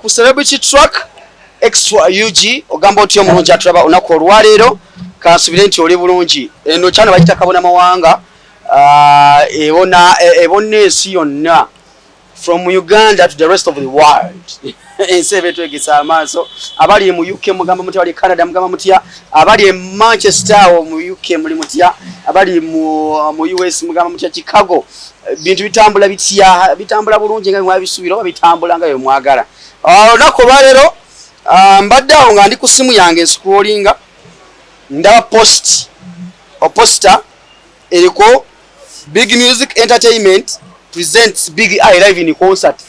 Ku Celebrity Track Extra UG, ogamba otya omulungi atulaba olunaku olwaleero? Kansubire nti oli bulungi. Eno kyano bagita Kabona Mawanga, ebona ebonna ensi yonna, from Uganda to the rest of the world. Ensi eba etwegesa amaaso. Abali mu UK mugamba mutya? Abali Canada mugamba mutya? Abali e Manchester awo mu UK muli mutya? Abali mu US mugamba mutya? Chicago, bintu bitambula bitya? Bitambula bulungi nga mwabisuubira oba bitambula nga bwe mwagala? Olunaku olwaleero, mbadde awo nga ndi ku simu yange nscrollinga, ndaba post, poster eriko "Big Music Entertainment presents Big Eye live in concert".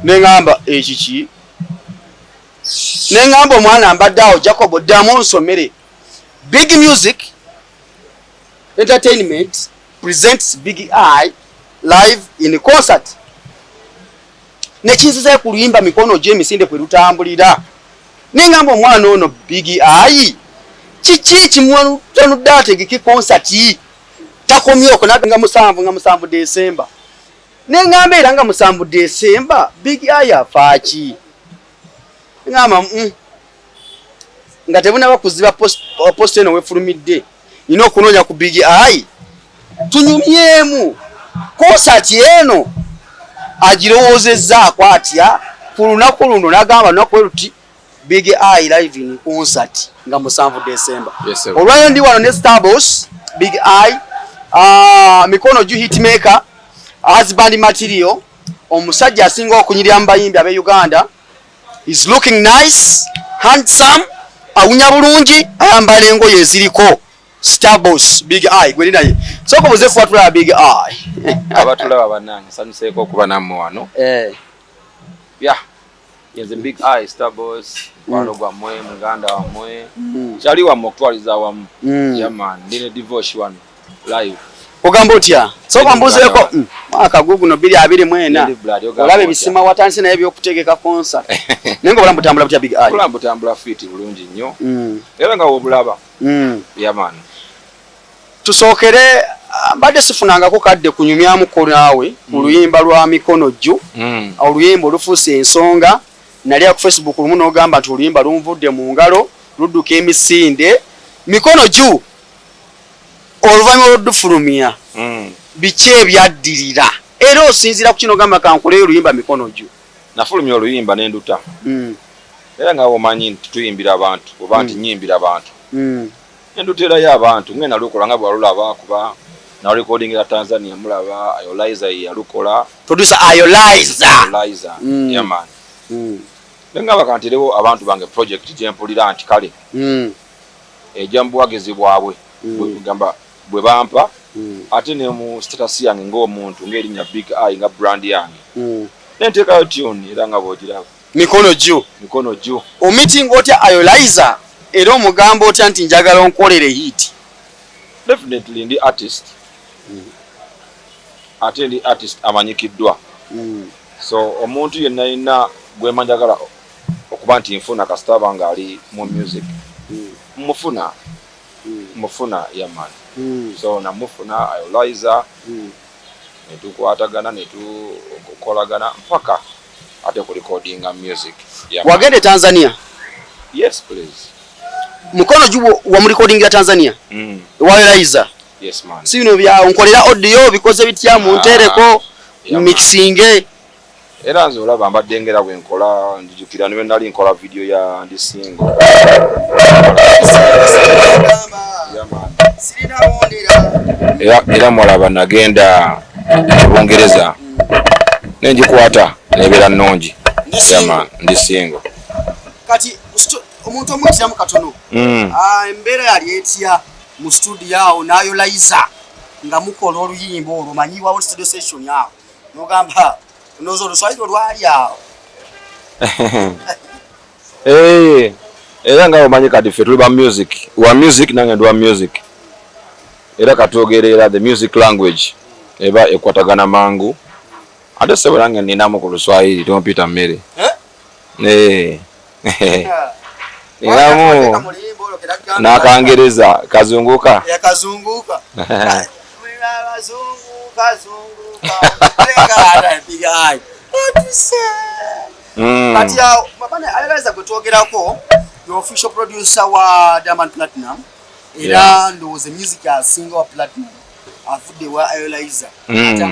Neŋŋamba, ekiki? Neŋŋamba omwana mbadde awo, Jacob, ddamu onsomere "Big Music Entertainment presents Big Eye live in concert". Nekinzizayo ku luyimba Mikono Gy'emisinde kwe lutambulira. Neŋŋamba omwana ono Big Eye kiki kimwatanudde ategeke concert? Takomye okwo, nga 7, nga 7 Desemba. Neŋŋamba era nga 7 Desemba Big Eye afaaki? Ŋŋamba, nga tebunaba kuziba post eno wefulumidde, nina okunoonya ku Big Eye tunyumyemu concert eno agirowoozezzaako atya ku lunaku luno. Nagamba lunaku lwe luti, Big Eye live in concert nga 7 Desemba. Yes, sir. Olwayo ndi wano ne Starbos Big Eye, Mikono Ju hitmaker, husband material, omusajja asinga okunyirira mu bayimbi ab'e Uganda. Is looking nice, handsome, awunya bulungi, ayambala engoye eziriko. Starbos Big Eye gweri naye. Sooka obuze kuba tulaba Big Eye. Abatulaba bannange, nsanyuseeko okuba nammwe wano. Ya, yenze Big Eye Starbos, mukwano gwammwe, muganda wammwe, kyali wammwe okutwaliza awamu. Yeah man, ndi ne Divosh wano live. Ogamba otya? Sooka mbuuzeeko, mwaka guguno 2024, Lady Blood, ogamba olaba otya? Ebisima watandise naye ebyokutegeka concert, naye nga obulamu butambula butya, Big Eye? Obulamu butambula fit bulungi nnyo era nga wobulaba. Yeah man. Tusookere, mbadde sifunangako kadde kunyumyamuko naawe ku luyimba lwa Mikono Jju, oluyimba olufuuse ensonga. Nali ku Facebook lumu n'ogamba nti oluyimba lunvudde mu ngalo, ludduka emisinde. Mikono Jju, oluvannyuma olw'oddufulumya, biki ebyaddirira? Era osinziira ku kino ogamba kankoleyo oluyimba Mikono Jju? Nafulumya oluyimba nenduta era nga womanyi nti tuyimbira abantu oba nti nyimbira abantu, nenduterayo abantu ngenda lukola nga bwalulaba, kuba narecordingira Tanzania, mulaba Ayoliza yalukola. Producer Ayoliza. Ayoliza. Yeah man. Nengamba kanterewo abantu bange project gyempulira nti kale ejja mu buwagizi bwabwe, gamba bwe bampa, ate ne mu status yange ng'omuntu, ng'erinnya Big Eye, nga brand yange, nenteekayo tune era nga bw'ogiraba. Mikono Jju. Mikono Jju. Omeeting otya Ayoliza era omugamba otya nti njagala onkolere hit? Definitely ndi artist, ate ndi artist amanyikiddwa, so omuntu yenna yenna gwema njagala okuba nti nfuna, kasita aba nga ali mu music, mufuna, mufuna. Yeah man. So namufuna Ayoliza, netukwatagana, netukolagana mpaka ate ku recordinga music. Yeah, man. Wagenda e Tanzania? Yes please. Mukono Jju wamurecordingira Tanzania ewa Ayoliza? Yes man. Si bino bya nkolera audio bikoze bitya, muntereko, Yeah, man. mixinge? Era nze olaba mbadde ngera bwe nkola. Nzijukira niwe nali nkola video ya Ndi Single. Yeah, man. Era mwalaba nagenda e Bungereza nengikwata nebeera nnungi. Yeah, man, Ndi Single. Kati omuntu omuyitiramu katono. Embeera yali etya mu studio awo n'Ayoliza nga mukola oluyimba olwo? Manyiwawo studio session awo nogamba ndowooza oluswayiri olwali awo. Eh, era nga omanyi kati ffe tuli ba music, wa music, nange ndi wa music, era katwogerera the music language eba ekwatagana mangu. Ate sebo nange ninamu ku luswayiri, tompita mmere. Eh? Eh. Ninamu n'akangereza kazunguka. Yakazunguka. Abazungu kazunguka. Batuse. Kati awo mabane Ayolaiza gwe twogerako, the official producer wa Diamond Platinum, era ndowooza music asinga wa Platinum avudde wa Ayolaiza. Ate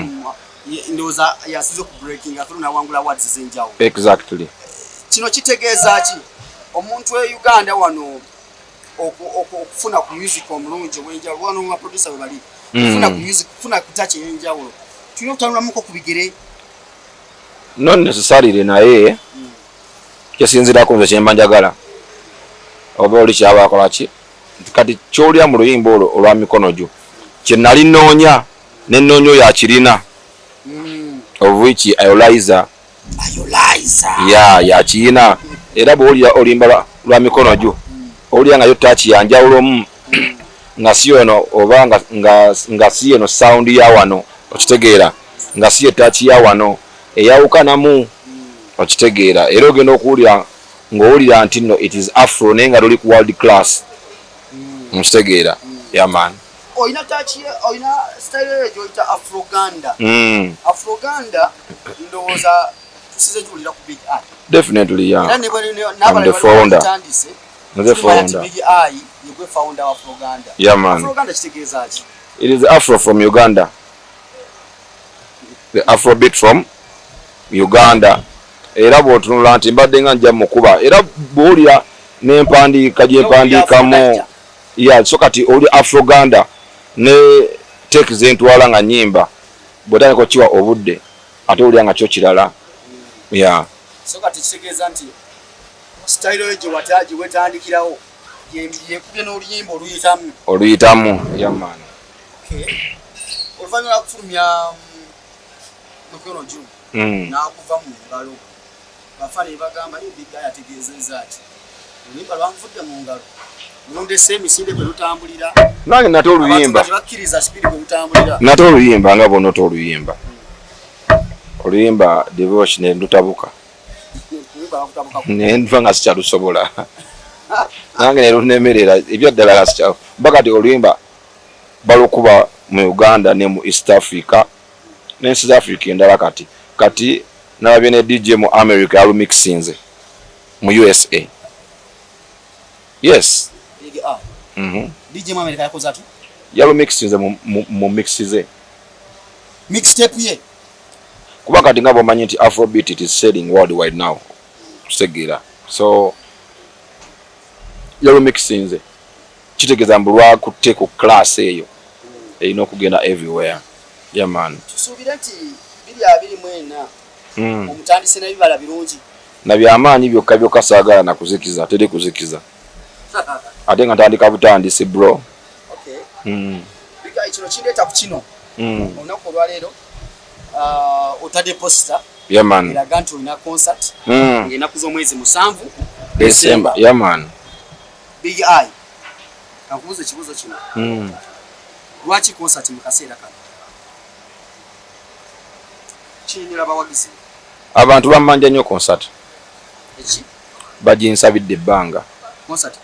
ndowooza yasinze ku breaking through nawangula awards ez'enjawulo. Kino kitegeeza ki omuntu e Uganda wano okufuna ku music omulungi ow'enjawulo, wano ba producer bwe bali, okufuna ku music, okufuna ku touch ey'enjawulo, tulina okutambulamuko ku bigere? Not necessarily, naye kyesinzirako nze kyemba njagala oba oli kyaba akola ki, nti kati kyolya mu luyimba olwo olwa mikono gyo, kye nali nnoonya ne nnoonya oyo akirina, of which Ayolizer. Ayolizer. Ya, yakiyina. Era bw'owulira oluyimba lwa mikono gyo, owulira nga yo touch yanjawulomu, nga si ono oba nga si eno sound ya wano, okitegeera, nga si ye touch ya wano, eyawukanamu, okitegeera. Era ogenda okuwulira ng'owulira nti no, it is afro, naye nga luli ku world class, okitegeera. Yeah man. Olina touch, olina style eyo gyoyita Afroganda. Afroganda ndowooza tusize giwulira ku Big Eye. Definitely, yeah. Era I'm the founder. N'abalala Nze founder. Big Eye yegwe founder wa Afroganda. Yeah man. Afroganda kitegeeza ki? It is afro from Uganda, the afrobeat from Uganda. Era bw'otunula nti mbadde nga nja mukuba, era bw'owulira n'empandiika gyempandiikamu ya, so kati oli Afroganda ne take zentwala nga nyimba, bw'otandika okiwa obudde ate owulira nga kyo kirala ya. So kati kitegeeza nti style yo gye wetandikirawo yekubye n'oluyimba oluyitamu. Oluyitamu, yeah man. Okay. Oluvannyuma lwa kufulumya mukono gyo n'akuva mu ngalo, bafa ne bagamba, "Ye Big Eye ategeezezza ati oluyimba lwanvudde mu ngalo, lundese emisinde gwe lutambulira." Nange nate Abantu oluyimba nga tebakkiriza speed gwe lutambulira. Nate oluyimba nga bw'onoota oluyimba, oluyimba Devotion ne lutabuka. Oluyimba lwakutabukako. Nenva nga sikyalusobola, nange nelunemerera ebyaddala nga sikya mba. Kati oluyimba balukuba mu Uganda ne mu East Africa n'ensi za Africa endala. Kati nalabye ne DJ mu America yalumixinze mu USA, yes. Big Eye. DJ mu America yakoze ati? Yalumixinze mu mix ze. Mixtape ye. Kuba kati nga bwomanyi nti afrobeat, it is selling worldwide now, kitegeera. So yalumixinze, kitegeeza mbu lwakutte ku class eyo erina okugenda everywhere. Yeah man. Tusuubire nti 2024 omutandise n'ebibala birungi. Na byamaanyi byokka byokka, saagala na kuzikiza, teri kuzikiza, ate nga ntandika butandisi, bro. Okay. Big Eye, kino kindeeta ku kino. Olunaku olwaleero otadde poster Yeah man. eraga nti olina concert ng'ennaku z'omwezi 7 December, yeah man. Big Eye, kankubuuza ekibuuzo kino. Lwaki concert mu kaseera kano? Kinyonyola abawagizi. Abantu bammanja nnyo concert. Eki? Baginsabidde ebbanga. Concert?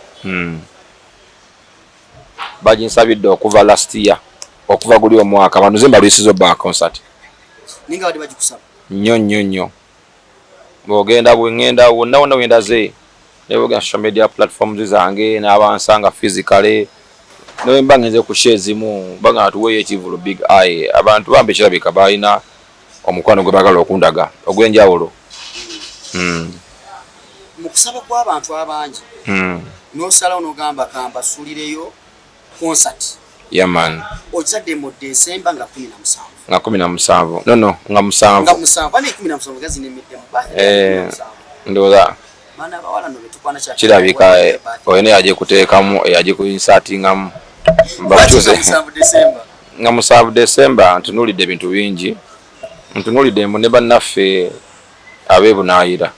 Baginsabidde okuva last year, okuva guli omwaka. Abantu nze mbalwisiza obba concert. Naye nga badde bagikusaba? Nnyo nnyo nnyo. Bwogenda, bwengenda wonna wonna wendaze, nebwogenda social media platforms zange n'abansanga physically, nemba ngenze ku show ezimu, banga tuweeyo ekivulu Big Eye. Abantu bambi kirabika balina omukwano gwe baagala okundaga ogw'enjawulo. Mu kusaba kw'abantu abangi, n'osalawo n'ogamba kambasuulireyo concert. Yeah man. Okizadde mu Desemba nga 17. Nga 17, no, nga 7. Nga 7 bane, 17 gazinemiddemu. Ndowooza Baana bawala no betukwana kya kirabika olina yagikuteekamu, eyagikuinsatingamu. Lwaki 7 December? Nga 7 December, ntunuulidde ebintu bingi, ntunuulidde mbu ne bannaffe ab'ebunaayira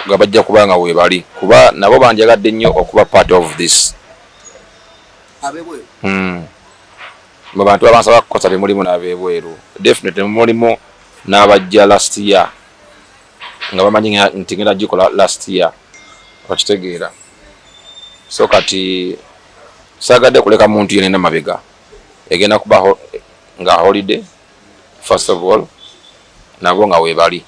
nga bajja kuba nga weebali, kuba nabo banjagadde nnyo okuba part of this. Abebweru? Mu bantu abansaba kukosa temulimu n'ab'ebweru, definitely mulimu n'abajja last year nga bamanyi nti ngenda gikola last year, okitegeera. So kati saagadde kuleka muntu yenna mabega. Egenda kuba nga holiday, first of all, nabo nga weebali.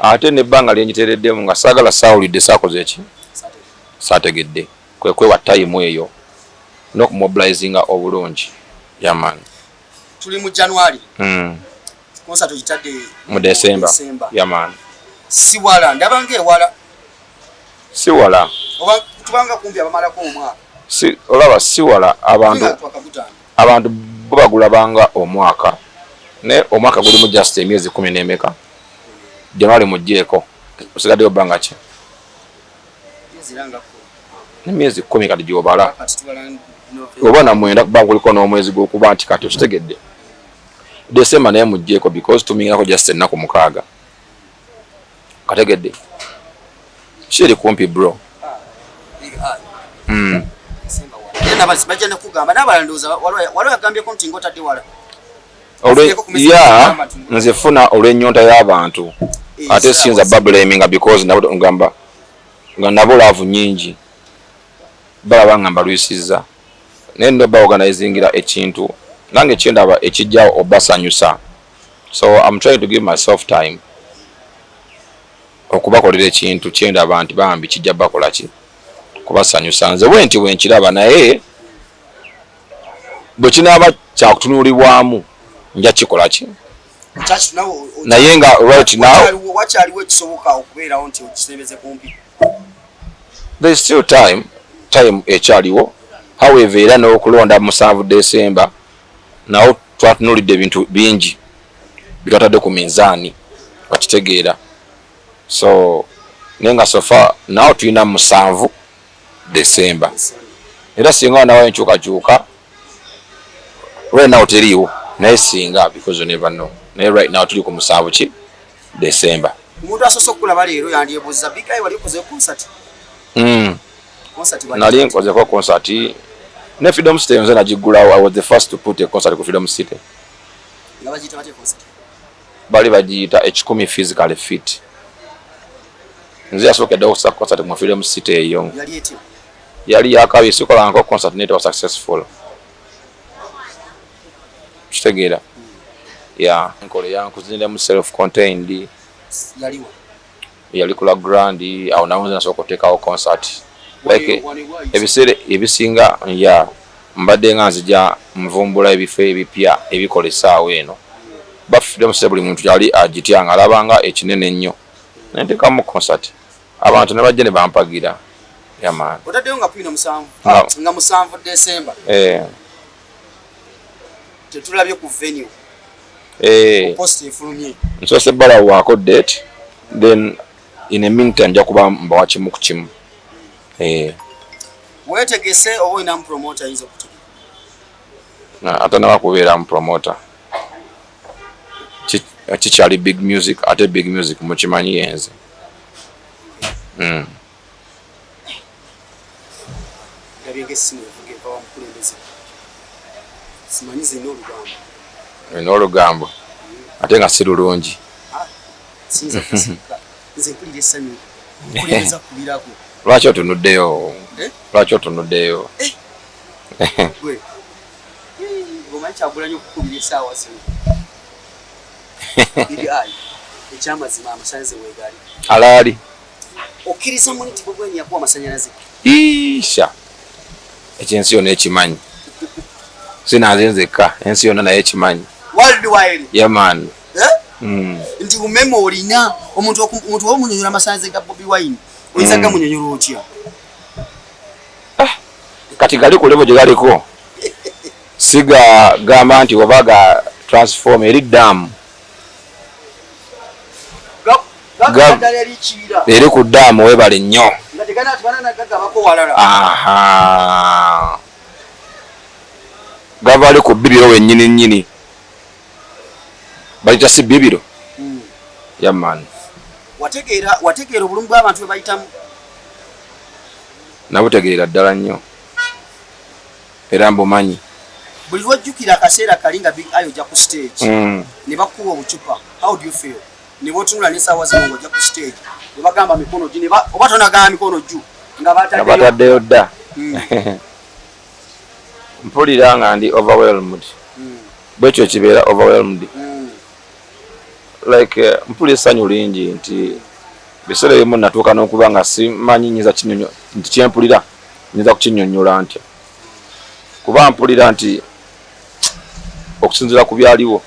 Ate nebbanga lyengiteereddemu nga saagala saawulidde, saakoze eki, saategedde, kwe kwewa time eyo n'okumobilizinga obulungi. Yeah man. Tuli mu January. Concert ogitadde mu December. Yeah man. Si wala, ndaba ngaewala. Si wala. Oba tubanga kumpi abamalako omwaka. Si olaba si wala, abantu bo bagulabanga omwaka, naye omwaka gulimu just emyezi 10 n'emeka. January muggyeko, osigaddeyo bbanga ki? Emyezi 10 kati gy'obala oba na 9, kuba kuliko n'omwezi gw'okuba nti kati okitegedde. December naye muggyeko because tumingirako just ennaku 6. Kategedde kiri kumpi, bro. Bajja nekugamba n'abalala, ndowooza waliwo yagambyeko nti ng'otadde wala. Ya, nze funa olw'ennyonta y'abantu, ate siyinza bablaminga because nabo ngamba nga nabo love nyingi balaba nga mbalwisizza, naye nno baorganizingira ekintu nange kyendaba ekijjawo obasanyusa. So I'm trying to give myself time okubakolera ekintu kyendaba nti bambi kijja bakola ki, kubasanyusa. Nze bwe nti bwenkiraba, naye bwe kinaaba kyakutunuulibwamu nja kikola ki, naye nga right now wakyaliwo ekisoboka okubeerawo nti okisembeze kumpi. There is still time, time ekyaliwo. However, era n'okulonda 7 December nawo twatunuulidde ebintu bingi bitwatadde ku minzaani, wakitegeera? So naye nga so far nawo tulina 7 December, era singa wanawo enkyukakyuka, right now teriiwo, naye singa, because you never know, naye right now tuli ku 7 ki December. Omuntu asoose okulaba leero yandyebuuza, Big Eye wali okozeyo concert? Concert? Nali nkozeko concert ne Freedom City, nze nagiggulawo. I was the first to put a concert ku Freedom City. Nga bagiyita batya concert? Bali bagiyita 100 physically fit. Nze yasookedde okusa concert mu Freedom City eyo. Yali etya? Yali yakabi. Sikolangako concert netaba successful, kitegeera? Ya, nkola yankuziniramu self contained. Yaliwa? Yali kula grand awo, nawo nze nasooka okuteekawo concert like ebiseera ebisinga ya mbadde nga nzija nvumbula ebifo ebipya ebikola essaawa eno. Ba Freedom City buli muntu yali agitya nga alabanga ekinene ennyo, nenteekamu concert, abantu ne bajja ne bampagira. Yeah man. Otaddeyo nga 17, nga 7 December. Eh. Tetulabye ku venue. Eh. Post efulumye. Nsoose balawaako date, then in a meantime nja kuba mbawa kimu ku kimu. Eh. Weetegese oba olinamu promoter ayinza okutegeka? Ate naba kubeera mu promoter, kikyali big music, ate big music mukimanyi yenze. Ndabye ng'essimu evuga eva wa mukulembeze, simanyi zirina olugambo. Olina olugambo ate nga si lulungi. Siyinza kusirika, nze mpulira essanyu mukulembeza kubirako. Lwaki otunuddeyo? Eh? Lwaki otunuddeyo? Gwe omanyi Kyagulanyi okukubira essaawa zino. Big Eye, ekyamazima amasanyalaze weegali? Alaali. Okkiriza muni nti Bobi Wine yakuwa amasanyalaze? Isha, ekyo ensi yonna ekimanyi, sinanze nzekka, ensi yonna naye ekimanyi. Worldwide. Yeah man. Eh? Mm. Nti umeme olina omuntu omuntu omunyonyola amasanyalaze ga Bobi Wine, oyinza gamunyonyola otya? Kati gali ku level gye galiko, siga gamba nti oba ga transform eri dam. Gaddala eri Kiira. Eri ku daamu, webale nnyo. Nga teganagagabako walala. Aha, gava ali ku bbibiro wennyini nnyini, balita si bbibiro. Yeah man. Wategeera obulumi bw'abantu bwe bayitamu? Nabutegeera ddala nnyo era mbumanyi. Buli lwojjukira akaseera kali nga Big Eye ojja ku stage ne bakuwa obucupa, how do you feel? Ne botunula n'essaawa zino ng'ojja ku stage ne bagamba mikono gi, oba tonagamba mikono ju nga nga bataddeyo. Bataddeyo dda. Mpulira nga ndi overwhelmed. Bwekyo kibeera overwhelmed. Like mpulira essanyu lingi nti biseera ebimu natuuka n'okuba nga simanyi nyinza kinyonyo nti kyempulira nyinza kukinyonyola ntya, kuba mpulira nti okusinziira ku byaliwo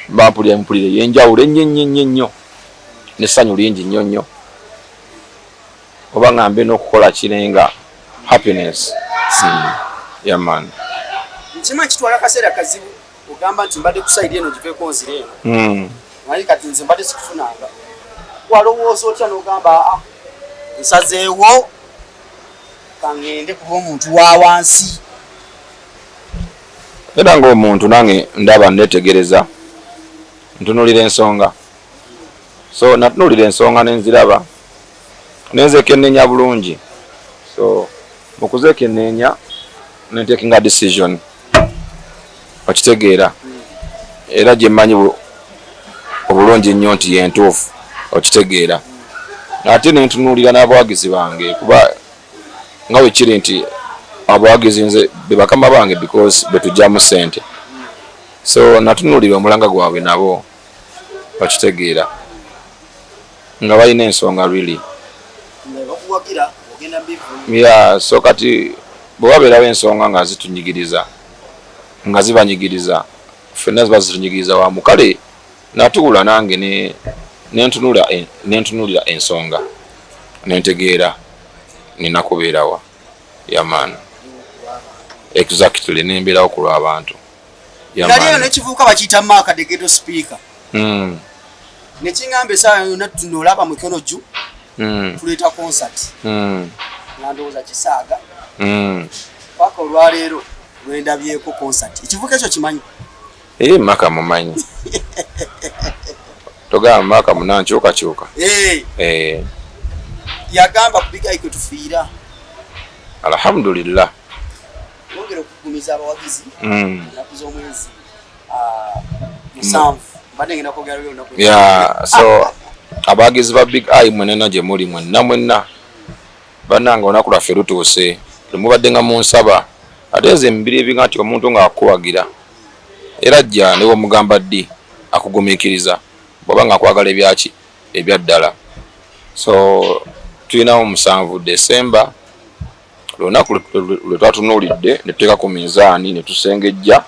mba mpulira empulira ey'enjawulo ennyo ennyo ennyo ennyo n'essanyu lingi nnyo nnyo, oba ngambe n'okukola kirenga happiness. Yeah man. Nkimanyi kitwala kaseera kazibu ogamba nti mbadde ku side eno giveeko nzire eno. Naye kati nze mbadde sikufunanga, walowooza otya n'ogamba, aa, nsazeewo kaŋŋende kuba omuntu wa wansi? Era ng'omuntu nange ndaba netegereza, ntunulira ensonga. So natunuulira ensonga nenziraba, nenzekenneenya bulungi. So mu kuzekenneenya nentekinga decision, okitegeera, era gye mmanyi obulungi ennyo nti yentuufu, okitegeera. Ate nentunuulira n'abawagizi bange, kuba nga bwe kiri nti abawagizi nze be bakama bange because betujjamu ssente. So natunuulira omulanga gwabwe nabo, okitegeera, nga balina ensonga really. Bakuwagira ogenda mbivu. Yeah, so kati bwe wabeerawo ensonga nga zitunyigiriza, nga zibanyigiriza, ffenna ziba zitunyigiriza wamu. Kale natuula nange nentunulira ensonga, nentegeera nina kubeerawa. Yeah man, exactly, nembeerawo ku lw'abantu. Nali eyo nekivuuka bakiyita Mark the Ghetto Speaker. Nekiŋŋamba essaawa yonna tuno olaba mukono ju tuleeta concert. Nga ndowooza kisaaga. Paka olwaleero lwendabyeko concert. Ekivuuka ekyo kimanyi? Eri Maka mumanyi, togamba Maka munankyukakyuka. Eh, Eh, yagamba ku Big Eye kwe tufiira. Alhamdulillah. Wongera okugumiza abawagizi. Ennaku z'omwezi 7 mbadde ngenda kwogera luli olunaku. Yeah, so abawagizi ba Big Eye mwenena gye muli, mwenna mwenna bannange, olunaku lwaffe lutuuse lwemubadde nga munsaba. Ate nze mbiri ebinga nti omuntu ng'akuwagira era ajja ne bwomugamba ddi akugumiikiriza bw'oba nga akwagala ebyaki ebyaddala. So tulinawo 7 Desemba, lunaku lwe twatunuulidde ne tuteeka ku minzaani ne tusengejja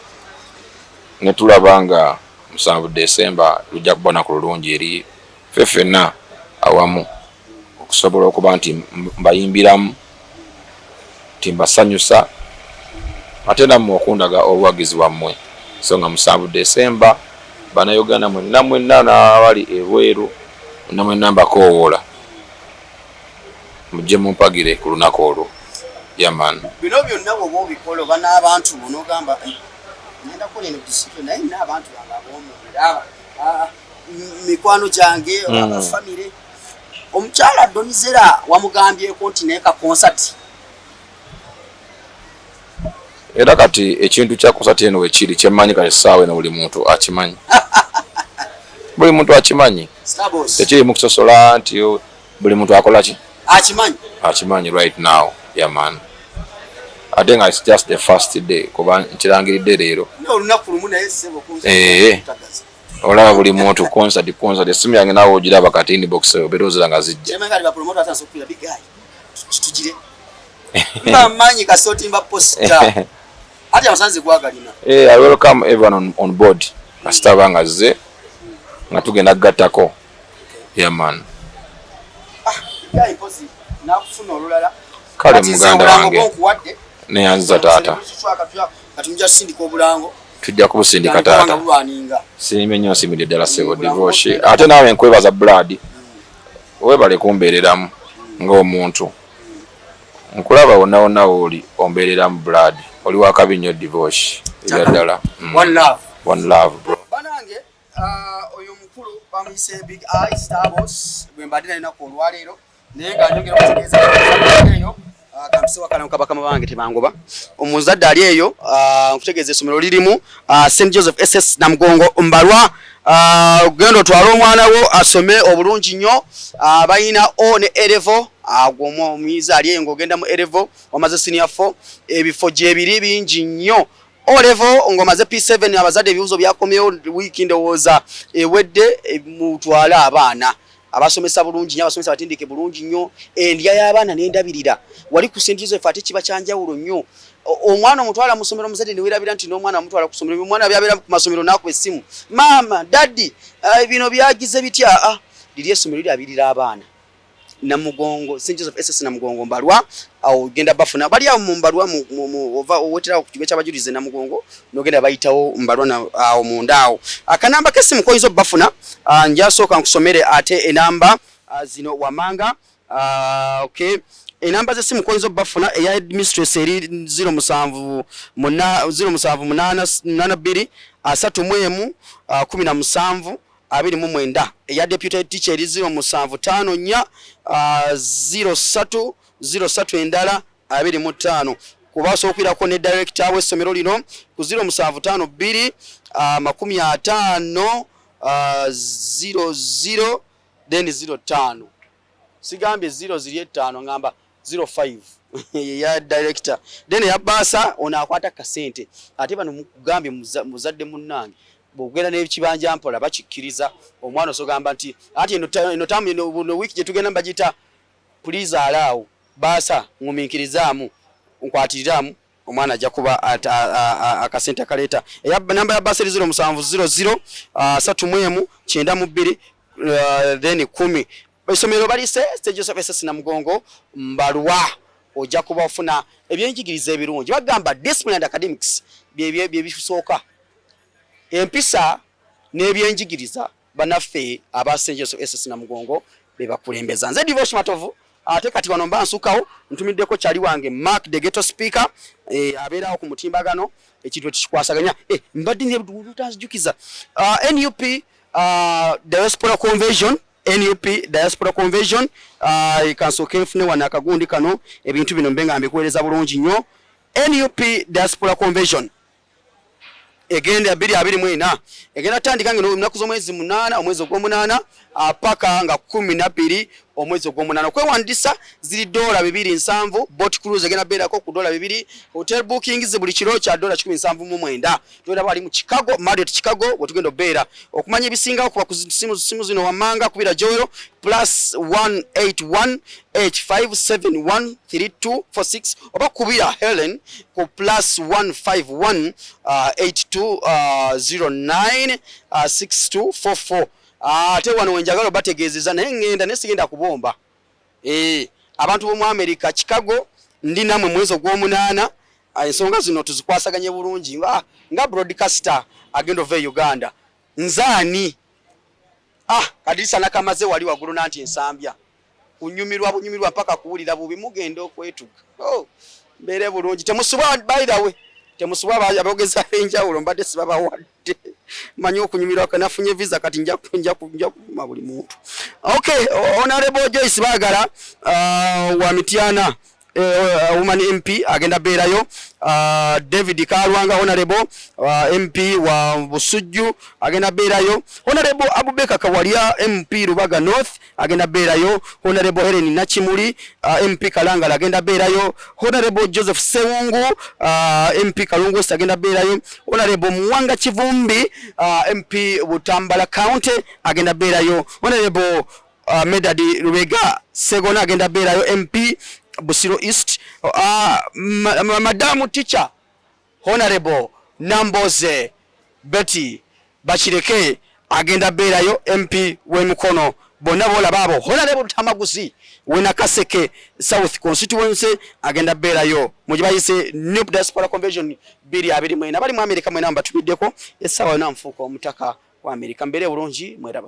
ne tulaba nga 7 Desemba lujja kuba lunaku lulungi eri ffe ffenna awamu okusobola okuba nti mbayimbiramu, nti mbasanyusa, ate nammwe okundaga obuwagizi bwammwe. So nga 7 Desemba, Bannayuganda mwenna mwenna n'abali ebweru mwenna mwenna, mbakoowoola mujje mumpagire ku lunaku olwo. Yeah man. Bino byonna bw'oba obikola oba n'abantu bo n'ogamba, "Eh, ngenda kukola eno decision, naye nina abantu bange ab'omunda, mikwano gyange, abafamire." Omukyala Donizera wamugambyeko nti naye ka concert? Era kati ekintu kya concert eno wekiri kyemmanyi kati essaawa eno buli muntu akimanyi, buli muntu akimanyi. Starboss. Tekiri mu kusosola nti buli muntu akola ki. Akimanyi. Akimanyi right now. Yeah man, ate nga it's just the first day kuba nkirangiridde leero. Naye olunaku lumu, naye ssebo. Eh. Kutagaza. Olaba buli muntu concert, concert. Essimu yange naawe ogiraba kati inbox obeera ozira nga zijja. Kyemanga kati bapromota atandise okukubira Big Eye, kitugire mbamanyi kasita otimba poster ati amasanzi gwagalina. Eh, I welcome everyone on board. Kasita banga azze nga tugenda kugattako. Yeah man. Big Eye, mpozi nakufuna olulala. Kale. Kati nze Muganda obulango wange. bwonkuwadde. Neyanziza taata. Kati mujja sindika obulango. Tujja kubusindika Tandika taata. nga bulwaninga. Siimye nnyo, nsiimidde ddala ssebo. Obulango Divoshi. bugenda. Ate naawe nkwebaza blood. Weebale kumbeereramu ng'omuntu. Nkulaba wonna wonna wooli ombeereramu blood. Oli wakabi nnyo Divoshi. Ebya ddala. One love. One love, bro. Banange, oyo omukulu bamuyise Big Eye Starbos gwe mbadde nalinaku olwaleero, naye nga njogera okutegeeza eyo kampise wakalamu kabakama bange tebangoba. Omuzadde ali eyo, nkutegeeza essomero lirimu St Joseph SS Namugongo Mbalwa. Genda otwale omwana wo asome obulungi nnyo. Balina O ne A level. Gwe omuyizi ali eyo ng'ogenda mu A level, wamaze senior 4, ebifo gyebiri bingi nnyo. O level ng'omaze P7, abazadde ebibuuzo byakomyewo wiiki ndowooza ewedde. Mutwale abaana, abasomesa bulungi nnyo, abasomesa batindike bulungi nnyo. Endya y'abaana n'endabirira wali ku St Joseph ate kiba kyanjawulo nnyo. Omwana omutwala mu ssomero, omuzadde newerabira nti n'omwana amutwala ku ssomero. Omwana byabeera ku masomero n'akuba essimu, "Maama, daddy, bino byagize bitya?" Ah, liri essomero lirabirira abaana. Namugongo, St Joseph SS Namugongo Mbalwa, awo genda bafuna bali awo mu Mbalwa, ova oweterawo ku kigo ky'abajulizi Namugongo nogenda bayitawo Mbalwa awo munda awo. Akanamba k'essimu koyinza obbafuna, njasooka nkusomere ate enamba zino wamanga. Okay, enamba z'essimu koyinza obbafuna, eya headmistress eri 07 07 82 31 17 29. Eya deputy teacher eri 0754 03 03 endala 25. Kuba osobola okwirako ne director w'essomero lino ku 0752 50 00 then 05. Sigambye 0 ziri etaano, ngamba 05 ya director. Then eya bursar, ono akwata kasente. Ate bano mukugambye, muzadde munnange, bwogenda n'ekibanja mpola bakikkiriza omwana osogamba nti ati eno tamu eno wiiki gye tugenda bagiyita please allow bursar, ŋŋumiikirizaamu, nkwatiriramu omwana ajja kuba akasente akaleeta. Namba ya bursar eri 0700 31 92 then 10. Essomero balise St Joseph SS Namugongo Mbalwa. Ojja kuba ofuna ebyenjigiriza ebirungi. Bagamba discipline and academics bye bisooka, empisa n'ebyenjigiriza. Bannaffe aba St Joseph SS Namugongo be bakulembeza. Nze Devotion Matovu. Ate kati wano mba nsukawo, ntumiddeko kyali wange Mark the Ghetto Speaker, abeerawo ku mutimbagano, ekintu ekikwasaganya. Mbadde ntanzijukiza NUP Diaspora Convention, NUP Diaspora Convention. Kansooke nfune wano akagundi kano, ebintu bino mbe nga mbikuweereza bulungi nnyo. NUP Diaspora Convention egenda 2024, egenda tandika nga ennaku z'omwezi 8 omwezi ogw'omunaana paka nga 12 omwezi ogw'omunaana. Okwewandisa ziri $270. Boat cruise egenda beerako ku $200. Hotel bookings buli kiro kya $179. Tugenda bali mu Chicago, Marriott Chicago wetugenda obeera. Okumanya ebisingawo kuba ku simu zino wammanga: kubira Joel +1 81 8571 3246, oba kubira Helen ku +1 51 82 09 6244. Ate wano wenjagala obategeezeza, naye ŋŋenda naye sigenda kubomba. Abantu b'omu America, Chicago, ndi nammwe mwezi ogw'omunaana. Ensonga zino tuzikwasaganye bulungi nga broadcaster agenda ova e Uganda. Nzaani kadirisa nakamaze wali waggulu nanti ensambya kunyumirwa bunyumirwa mpaka kuwulira bubi, mugenda okwetuga. Oh, mbeere bulungi. Temusubwa, by the way, temusubwa aboogezi ab'enjawulo, mbadde sibabawadde. Manyi okunyumirwa, nafunye visa, kati nja kuvuma buli muntu. Okay, Honorable Joyce Bagala wa Mityana, woman MP, agenda beerayo. David Kalwanga, honorable MP wa Busujju, agenda beerayo. Honorable Abubakar Kawalya, MP Rubaga North, agenda beerayo. Honorable Helen Nakimuli, MP Kalangala, agenda beerayo. Honorable Joseph Sewungu, MP Kalungu West, agenda beerayo. Honorable Muwanga Kivumbi, MP Butambala County, agenda beerayo. Honorable Medadi Lubega Segona agenda beerayo, MP Busiro East. Madamu Teacher Honorable Namboze Betty Bakireke agenda beerayo, MP w'Emikono. Bonna boolaba abo. Honorable Tamaguzi w'e Nakaseke South Constituency agenda beerayo. Mugibayise NUP Diaspora Convention 2024. Bali mu America mwena mbatumiddeko. Essaawa yonna nfuuka omutaka wa America. Mbeere bulungi, mweraba.